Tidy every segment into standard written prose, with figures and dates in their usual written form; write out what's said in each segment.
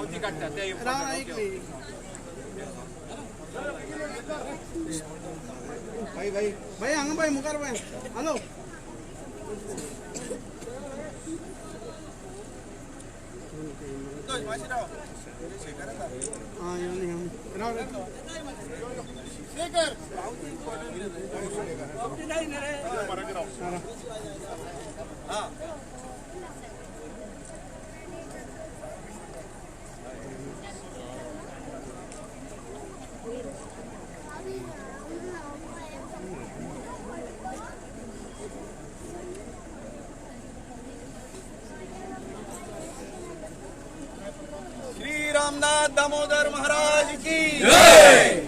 पावती काडटा ते. भाई भाई भाई हांगा भाई मुखार भाई. हॅलो श्री रामनाथ दामोदर महाराज की जय.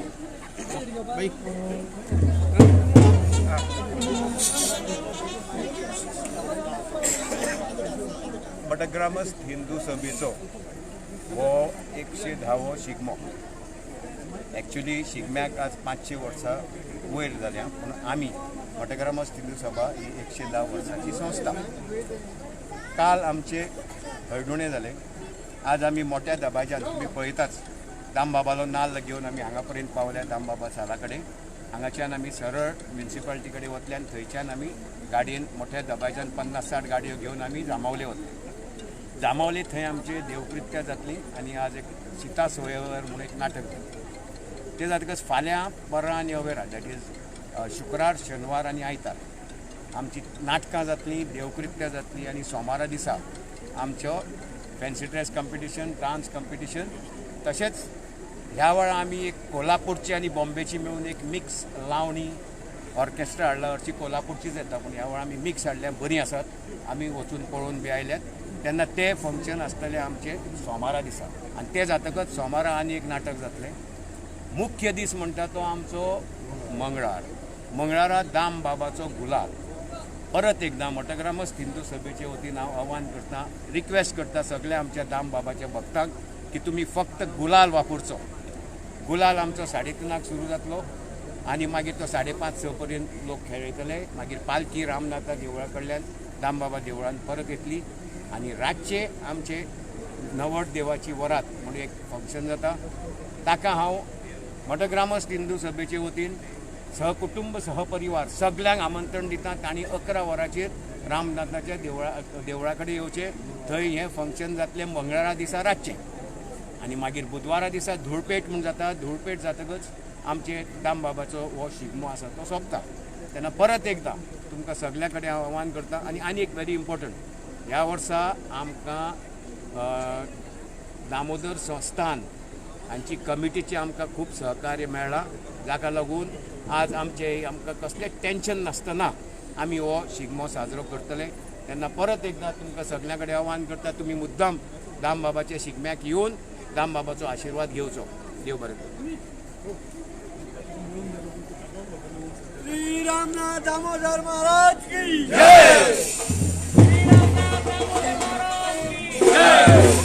मठग्रामस्थ हिंदू सभेचो हो 110वो शिगमो. एक्चुअली शिगम्याक आज 500 वर्सां वयर जाल्या, पूण आमी मठग्रामस्थ हिंदू सभा ही 110 वर्सांची संस्था. काल आमचे हळदुणे जाले, आज आमी मोठ्या दबाज्यान तुमी पळयताच दामबाबालो नाल्ल घेवन आमी हांगा पर्यंत पावल्या दामबाबा साला कडेन. हांगाच्यान आमी सरळ म्युनिसिपालिटी कडेन वतले आनी थंयच्यान आमी गाडयेन मोठ्या दबाज्यान 50-60 गाडयो घेवन आमी जांबावले वतले. जांबावले थंय आमचे देवकृत्या जातली आनी आज एक सीता स्वयंवर म्हणून एक नाटक जातलें. तें जातकच फाल्यां परां आनी अवेरा, that is शुक्रार, शेनवार आनी आयतार आमची नाटकां जातलीं, देवकृत्या जातली आनी सोमारा दिसा आमच्यो fancy dress competition, dance competition. तशेंच ह्या वेळार आमी एक कोल्हापूरची आनी बॉम्बेची मेळून एक मिक्स लावणी ऑर्केस्ट्रा हाडला. हरशीं कोल्हापूरचीच येता, पूण ह्या वेळार आमी मिक्स हाडल्या, बरीं आसात, आमी वचून पळोवन बी आयल्यात. तेन्ना तें फंक्शन आसतलें आमचें सोमारा दिसा आनी तें जातकच सोमारा आनी एक नाटक जातलें. मुख्य दीस म्हणटा तो आमचो मंगळार. मंगळारा दाम बाबाचो गुलाल. परत एकदां मठग्रामस्थ हिंदू सभेचे वतीन हांव आव्हान करता, रिक्वेस्ट करता सगळ्या आमच्या दाम बाबाच्या भक्तांक की तुमी फक्त गुलाल वापरचो. गुलाल आमचो 3:30 सुरू जातलो आनी मागीर तो 5:30-6 पर्यंत लोक खेळयतले. मागीर पालखी रामनाथा देवळा कडल्यान दामबाबा देवळान परत येतली आनी रातचे आमचे नवट देवाची वरात म्हणून एक फंक्शन जाता. ताका हांव मठग्रामस्थ हिंदू सभेचे वतीन सहकुटुंब सहपरिवार सगल्यांक आमंत्रण दिता. तांणी 11 वरांचेर रामनाथाच्या देवळा कडेन येवचें. थंय हें फंक्शन जातलें मंगळारा दिसा रातचें आनी मागीर बुधवारा दिसा धुळपेट म्हूण जाता. धुळपेट जातकच आमचे दामबाबाचो हो शिगमो आसा तो सोंपता. तेन्ना परत एकदां तुमकां सगल्यां कडेन हांव आव्हान करता. आनी आनी एक व्हेरी इम्पोर्टंट, ह्या वर्सा आमकां दामोदर संस्थान हांची कमिटीचें आमकां खूब सहकार्य मेळ्ळां, जाका लागून आज आमचें आमकां कसलें टेंशन नासतना आमी हो शिगमो साजरो करतले. तेन्ना परत एकदां तुमकां सगल्यां कडेन आव्हान करता, तुमी मुद्दाम दामबाबाच्या शिगम्याक येवन दामबाबाचो आशिर्वाद घेवचो. देव बरें करूं. श्री रामनाथ दामोदर महाराज की जय. श्री रामनाथ दामोदर महाराज की जय.